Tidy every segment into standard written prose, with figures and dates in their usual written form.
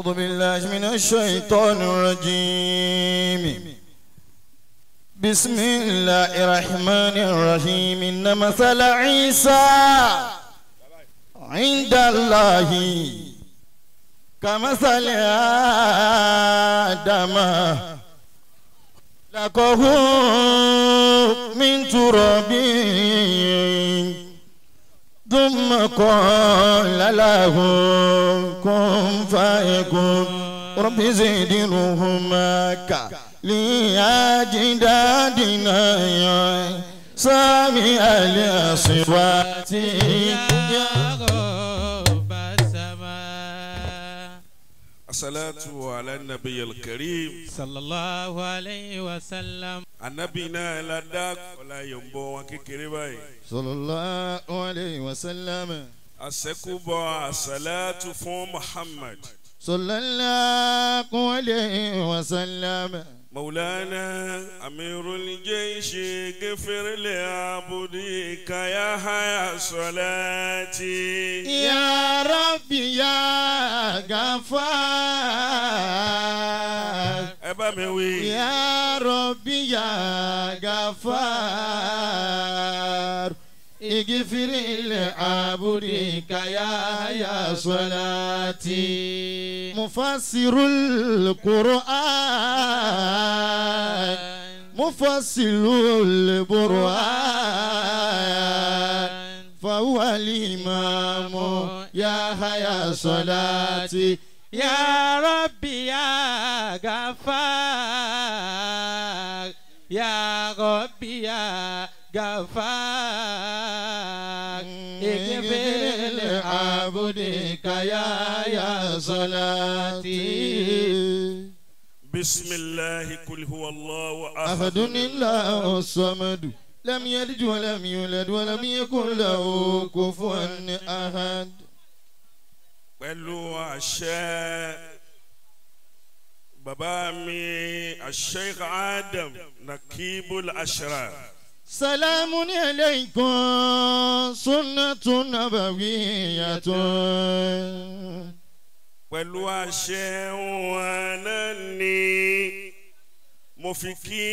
أعوذ بالله من الشيطان الرجيم. بسم الله الرحمن الرحيم. إن مثل عيسى عند الله كمثل آدم خلقه من تراب ثم قال له كن فيكون. رب زدنهما لأجدادنا سامع الأصوات يا رب السماء. الصلاة على النبي الكريم صلى الله عليه وسلم. Ànábì náà la dá ọ̀la yòǹbọ̀ wọn kékeré báyìí. صلى الله عليه وسلم. Àṣẹ́kùbọ̀ àṣàlátù fún Muhammad. صلى الله عليه وسلم. مولانا أمير الجيش اغفر لعبدك يا حيا صلاتي. يا ربي يا غفار. Ẹ bá mi wí. يا ربي يا غفار اغفر لعبدك يا صلاتي. مفسر القرآن مفصل البرهان فهو الإمام يا حيا صلاتي. يا ربي يا غفار يا ربي يا غفار اغفر لعبدك يا صلاتي. بسم الله قل هو الله أحد أحد الله الصمد لم يلد ولم يولد ولم يكن له كفوا أحد. Pẹ̀lú àṣẹ bàbá mi Sheikh Adam Nakibul Ashraf. سلام عليكم سنة نبوية. Pẹ̀lú àṣẹ wọn náà ni mo fi kí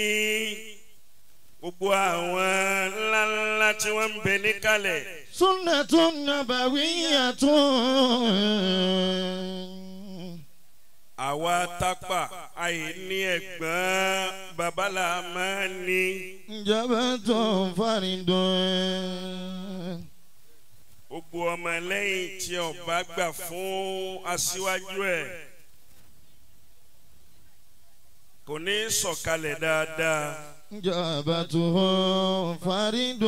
gbogbo àwọn ńláńlá tí wọ́n ń bẹ níkàlẹ̀. سنة نبوية. Àwa tápà àìní ẹ̀gbọ́n bàbá là máa ní. جبهة فرد. Gbogbo ọmọ lẹ́yìn tí ọba gbà fún aṣíwájú ẹ̀ kò ní sọ̀kalẹ̀ dáadáa. جبهة فرد.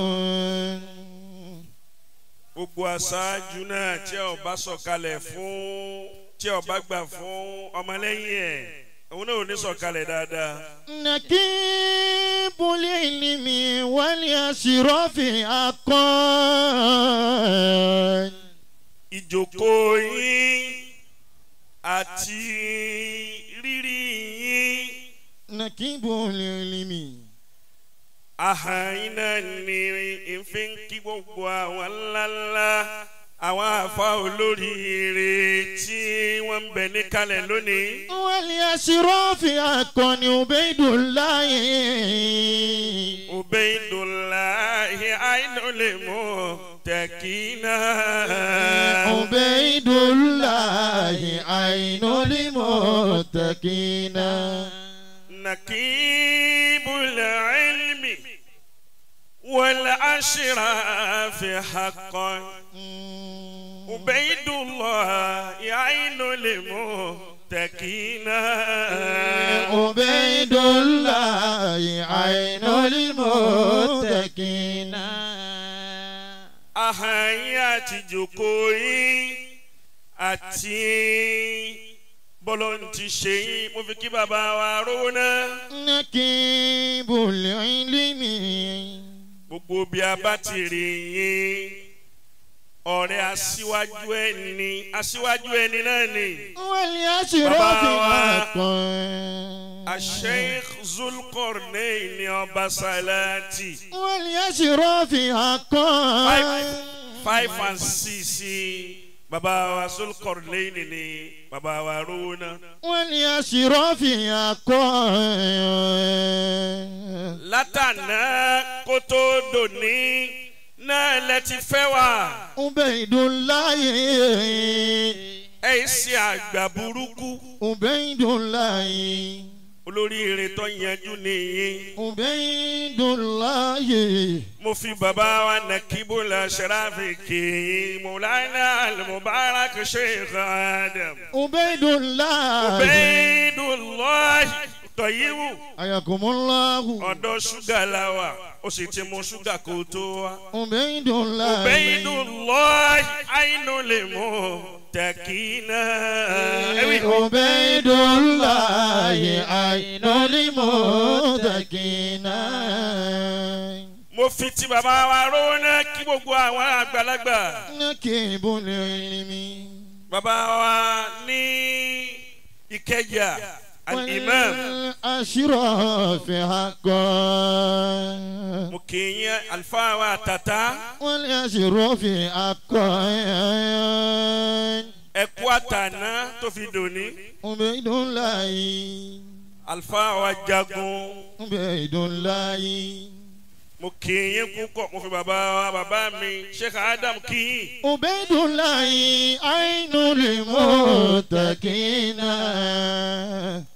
Gbogbo aṣáájú náà tí ọba sọ̀kalẹ̀ fún tí ọba gbà fún ọmọlẹ́yìn ẹ̀ òun náà ò ní sọ̀kalẹ̀ dáadáa. نكيب العلم والأشراف حقا. Ìjókòó yín àti rírí yín نكيب العلم ahọ́n yín náà ni ìfi ń kí gbogbo àwọn ńláńlá àwọn àfa olóríire tí wọ́n ń bẹ níkàlẹ̀ lónìí. والأشراف حقا عبيد الله. Ubaidullahi ainul muttaqina. عبيد الله عين المتقين. نكيب العلم والأشراف حقا. عبيد الله عين المتقين. عبيد الله عين المتقين. Ahọ́n yín àti ìjókòó yín àti bọ́lọ̀ ti ṣe yín mo fi kí bàbá wa rówó náà. نكيب العلم Gbogbo bí a bá ti rí yín ọ̀rẹ́ aṣíwájú ẹni aṣíwájú ẹni náà ni. والأشراف حقا. Sheikh Zulqarnain ní ọba Salati. والأشراف حقا. 5 and 6 Bàbá wa Zulqarnaini ni bàbá wa Rúnà. Wọ́n ní aṣírọ́fì akọ́. Látànà kó tó dòní náà lẹ ti fẹ́ wà. Ubaidullahi. Ẹ ṣe àgbà burúkú. Ubaidullahi. Olóríire tó yanjú nìyí. Ubaidullahi. Mo fi bàbá wa Nakibul Ashrafi kì í Mawlana Al-Mubarak Sheikh Adam. Ubaidullahi. Ubaidullahi. Tọ̀yíwù. Ayakumullahu. Ọ̀dọ̀ ṣúgà la wà, ó sì ti mu ṣúgà kó tó wá. Ubaidullahi. Ubaidullahi àìnú lè mú tẹ̀kínà. Ubaidullahi àìnú lè mú tẹ̀kínà. Mo fi ti bàbá wa rónà kí gbogbo àwọn àgbàlagbà. Nakibul ilmi. Bàbá wa ní Ìkẹjà. Al-Imam Ashrafi haqqan. Mo kì í yẹn àlùfáà wa tata. Wal ashrafi haqqan. Ẹ̀kú àtàná tó fi dòní. Ubaidullahi. Àlùfáà wa jagun. Ubaidullahi. Mo kì í yín púpọ̀, mo fi bàbá wa bàbá mi Sheikh Adam kì í. Ubaidullahi ainul muttaqina.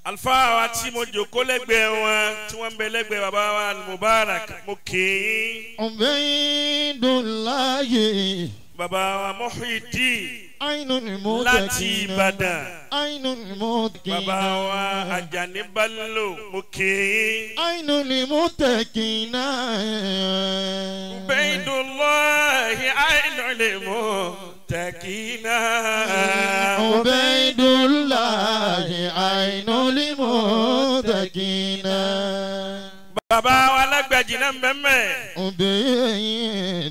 Àlùfáà wa tí mo jòkó lẹ́gbẹ̀ẹ́ wọn tí wọ́n ń bẹ lẹ́gbẹ̀ẹ́ bàbá wa Al-Mubarak mo kì í. Ubaidullahi. Bàbá wa Muhyiddin ainul muttaqina. Láti Ìbàdàn. Ainul muttaqina. Bàbá wa Àjàní Bello mo kì í. Ainul muttaqina. Ubaidullahi ainul muttaqina. Ubaidullahi ainul muttaqina. Bàbá wa alágbàjì náà mẹ́mẹ́.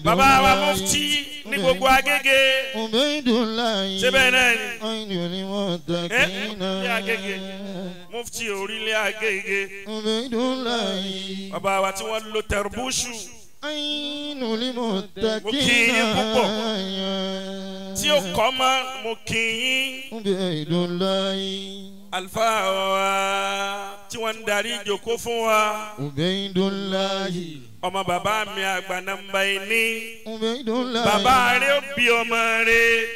Bàbá wa mufti ní gbogbo Agége. Ubaidullahi. Síbẹ̀ náà ni. Ainul muttaqina. Ní Agége. Mufti orílẹ̀ Agége. Ubaidullahi. Bàbá wa tí wọ́n lo tẹ̀rùbúṣù. Ainul muttaqina. Mo kì í yín púpọ̀. Tí ó kọ́ mọ́, mo kì í yín. Ubaidullahi. Àlùfáà wa tí wọ́n ń darí ìjókòó fún wa. Ubaidullahi. Ọmọ bàbá mi àgbà nàmbà ẹni. Ubaidullahi. Bàbá rẹ̀ ó bí ọmọ rẹ̀.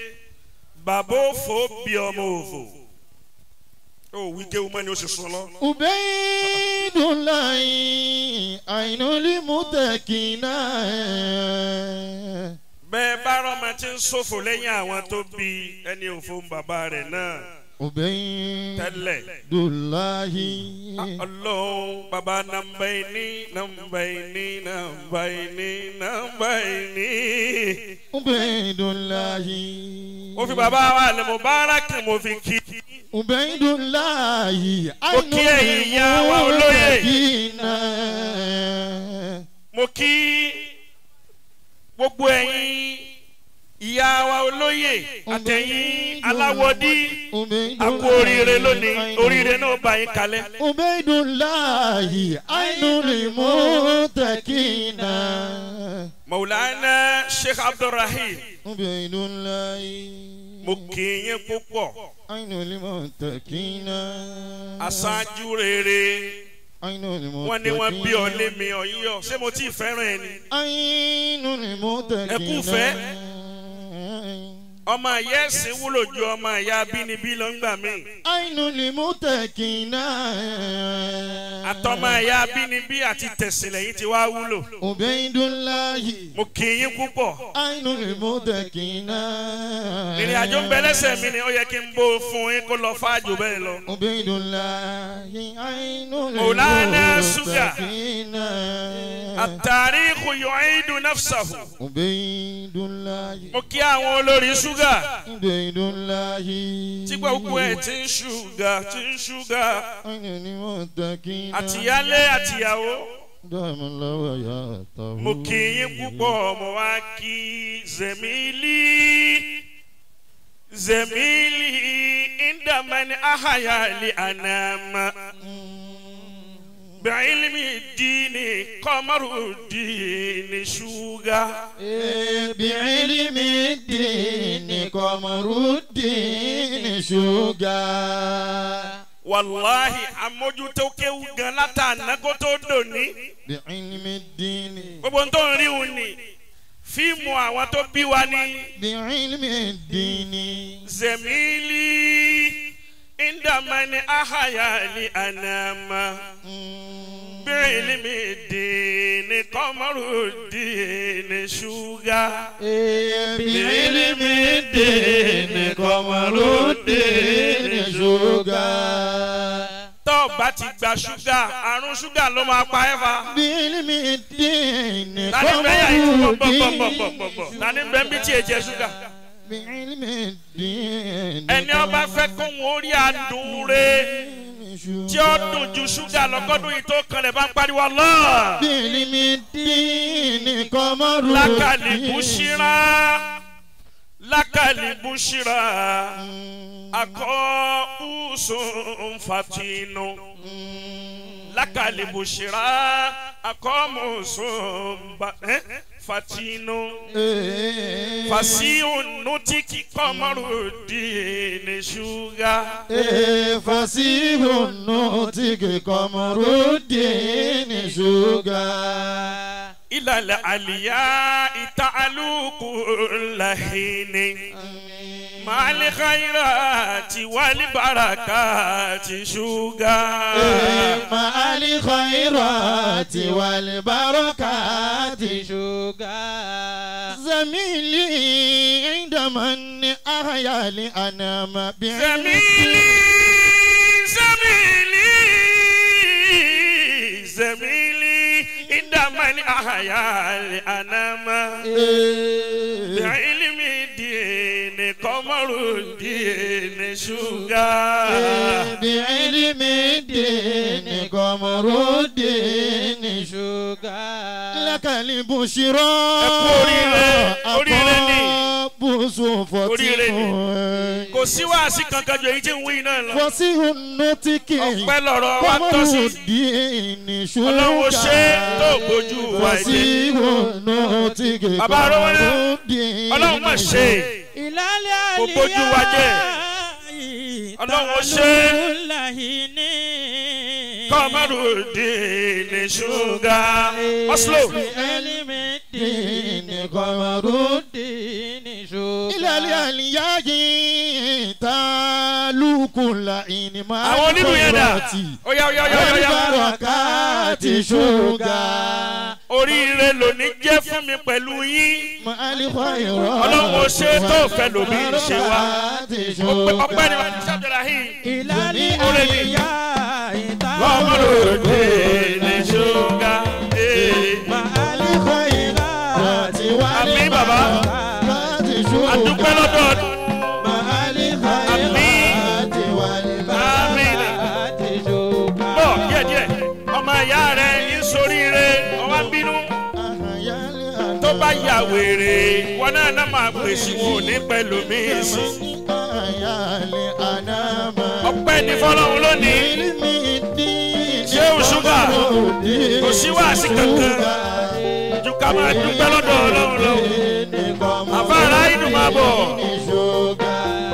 Bàbá òfò bí ọmọ òfò. Ó wí kéwú mọ́ ni ó sì sọ lọ. Ubaidullahi ainul muttaqina. Bẹ́ẹ̀ bá rọ́mọ tí ń ṣòfò lẹ́yìn àwọn tó bí ẹni òfò ń bàbá rẹ̀ náà. Ubaidullahi. Ọlọ́run bàbá nàmbà ẹni nàmbà ẹni nàmbà ẹni nàmbà ẹni. Ubaidullahi. Mo fi bàbá wa Al-Mubarak mo fi kí. Ubaidullahi. Mo kí ẹ̀yin ìyá wa olóyè. Mo kí gbogbo ẹ̀yin ìyá wa olóyè àtẹ̀yìn aláwọ̀dí. A kú oríire lónìí, oríire náà bá yín kalẹ̀. Ubaidullahi ainul muttaqina. Maulana Sheikh Abdulrahim. Ubaidullahi. Mo kí yín púpọ̀. Ainul muttaqina. Aṣáájú rere. Wọ́n ní wọ́n bí ọ lé mi ọ̀yọ́. Ṣé mo ti fẹ́ràn ẹ ni? Ainul muttaqina. Ẹ kú fẹ́. Ọmọ ìyá ẹ̀sìn wúlò ju ọmọ ìyá abínibí lọ ń gbà mí. Ainul muttaqina. Àtọmọ ìyá abínibí àti tẹ̀sìn lẹ́yìn tí wàá wúlò. Ubaidullahi. Mo kì í yín púpọ̀. Ainul muttaqina. Ìrìn àjò ń bẹ lẹ́sẹ̀ mi ni ó yẹ kí n bó fún yín kó lọ fáàjò bẹ́ẹ̀ lọ. Ubaidullahi ainul Maulana Suga. muttaqina. At-tarikhu yu'idu nafsahu. Ubaidullahi. Mo kí àwọn olórí ṣúgà. Ubaidullahi. Tí gbogbo ẹ̀ ti ń ṣúgà ti ń ṣúgà. Ainul muttaqina. Àtìyálé àtìyàwó. Mo kí yín púpọ̀, mo wá kí Zemili. Zemili indamani ahaya li anama. بعلم الدين قمر الدين شوغا بعلم الدين قمر الدين شوغا والله àmójútó kéwú gan látàná kó tó dòní. بعلم الدين gbogbo tó ń rí òun ni fíìmù àwọn tó bí wa ní. بعلم الدين زميلي عندما أحيا لأنام بعلم الدين قمر الدين شوغا بعلم الدين قمر الدين شوغا tó bá ti gba ṣúgà àrùn ṣúgà ló máa pa ẹ́ fa. بعلم الدين tani قمر bẹ́ẹ̀ yà yìí bọ̀ bọ̀ bọ̀ bọ̀ الدين bọ̀ tani bẹ́ẹ̀ bí tiẹ̀ jẹ ṣúgà. بعلم الدين ẹni ọba fẹ́ kó wọn orí adùn re tí ó dùn ju ṣúgà lọ́gọ́dún yìí tó kanlẹ̀ bá ń pariwo Allah. بعلم الدين قمر lákàlì búṣírà lákàlì búṣírà akọ ùsùn fatinu lákàlì búṣírà akọ mùsùn fatinu fasiun nutiki kọmọrù dìní ṣúgà. فسيح النطق قمر الدين شوغا إلى العلياء تعلو كل حين مع الخيرات والبركات شوغا مع الخيرات والبركات شوغا زميلي عندما أحيا لأنام زميلي زميلي زميلي عندما أحيا لأنام بعلم الدين قمر الدين شوغا بعلم الدين قمر الدين شوغا لك البشرى Ẹ kú oríire, oríire ni. Oríire ni. Kò sí wáàsí kankan ju èyí tí ń wí náà lọ. فسيح النطق Ọpẹ́ lọ̀rọ̀ wa tọ́ قمر sí. الدين Ọlọ́run ó ṣe é tó شوغا gbójú wa ẹ̀jẹ̀. فسيح النطق Bàbá arówó náà, قمر الدين Ọlọ́run mà ṣe é. ìlàlẹ̀ Kò bójú wa jẹ́. Ọlọ́run ó ṣe é. Kọ́mọ́rù dìní ṣúgà. Oslo. الدين قمر الدين إلى الألياء تعلو كل حين مع Àwọn onílù yẹn dà. الخيرات Ó yá ó yá ó yá ó yá. والبركات شوغا Oríire lòní jẹ́ fún mi pẹ̀lú yín. مع الخيرات Ọlọ́run ó ṣe é tó fẹ́ lòmí ṣe wá. والبركات Ọpẹ́ ni شوغا wàá ní Abdulrahim. ìlàlẹ̀ Oore ni. àlìyá Kọ́mọ́rù dìní ṣúgà. الخيرات Àmín bàbá. والبركات شوغا Àdúpẹ́ lọ́dọ̀ مع الخيرات Àmín. والبركات Bọ̀ díẹ̀díẹ̀. Ọmọ ìyá rẹ̀ ń soríire, ọwá ń bínú. Tó bá yà wèrè, wọn náà náà máa pèsè wọn ò ní pẹ̀lú mi sí. Ọpẹ́ ní fọlọ́run lónìí. Ṣé o ṣúgà? Kò sí wáàsí kankan. Ju ká máa dúpẹ́ lọ́dọ̀ Ọlọ́run lọ. Àfàrà inú máa bọ̀.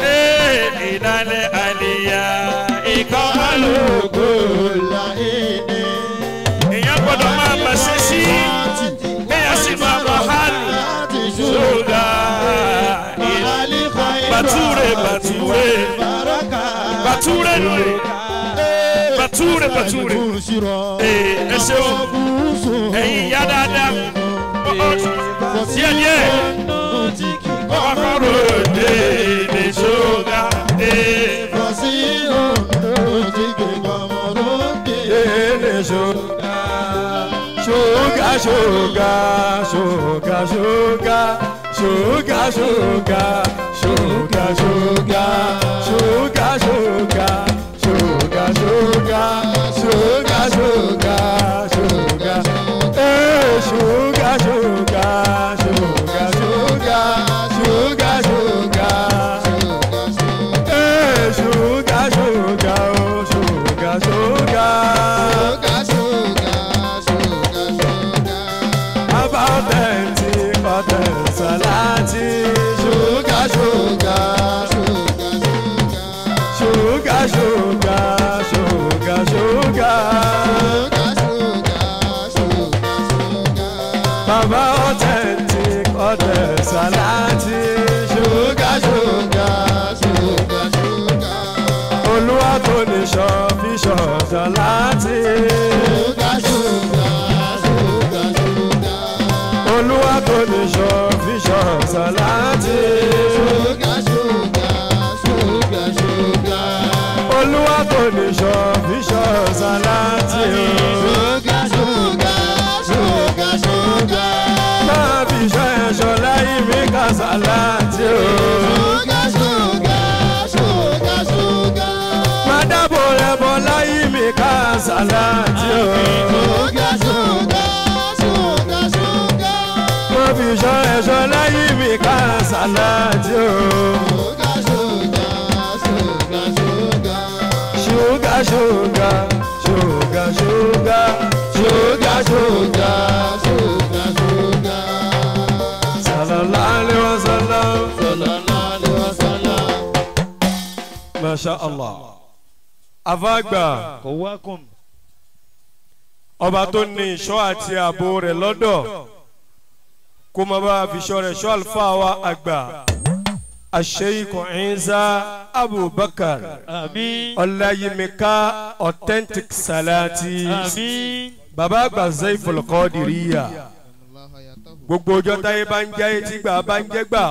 Ee ìdálẹ́ àlìyá ikọ̀ máa lò. Èèyàn gbọ́dọ̀ máa mọ̀ ṣe sí. Kéèyàn sì máa mọ̀ hálù. Ṣúgà. Bàtúrè bàtúrè. Bàtúrè nù. Bàtúrè bàtúrè. Ee ẹ ṣeun. Ẹ̀yin ìyá dáadáa. Díẹ̀ díẹ̀. Kọ́kọ́rọ́ dé ní ṣúgà. Ee. Ṣúgà ṣúgà ṣúgà ṣúgà ṣúgà ṣúgà ṣúgà ṣúgà ṣúgà ṣúgà ṣúgà ṣúgà ṣúgà ṣúgà ṣúgà ee ṣúgà ṣúgà ṣúgà ṣúgà ṣúgà ṣúgà ee ṣúgà ṣúgà o ṣúgà ṣúgà. Sugar, sugar, sugar. Baba authentic, ọ̀tẹ̀ salati. Sugar, sugar, sugar, sugar. Olúwa tó ní sọ fi sọ salati. Sugar, sugar, sugar, sugar. Olúwa tó ní sọ fi sọ salati. Sugar, sugar, sugar, sugar. Olúwa tó ní sọ fi sọ salati. Sugar, sugar, sugar, sugar. Máa fi sọ ẹ̀ṣọ́ láyé mi ká salati o. Sugar, sugar, sugar, sugar. Má dábò rẹ̀ bọ́ láyé mi ká salati o. Sugar, sugar, sugar, sugar. Má fi sọ ẹ̀ṣọ́ láyé mi ká salati o. Sugar, sugar, sugar, sugar. Sugar, sugar, sugar, sugar, sugar, sugar. Sugar, sugar. Sallallahu alaihi wasallam. Sallallahu alaihi wasallam. Masha Allah. Afagba. Kọ̀wákùn. Ọba tó ní ìṣọ́ àti ààbò rẹ̀ lọ́dọ̀ kó má bá a fi ṣọ́ rẹ̀ ṣọ́ àlùfáà wa àgbà Sheikh Isa Abubakar Àmín. Ọláyímíká authentic salati Àmín. bàbá àgbà Zaiful Qadiriyya gbogbo ọjọ́ táyé bá ń jẹ́ etí gbà bá ń jẹ́ gbà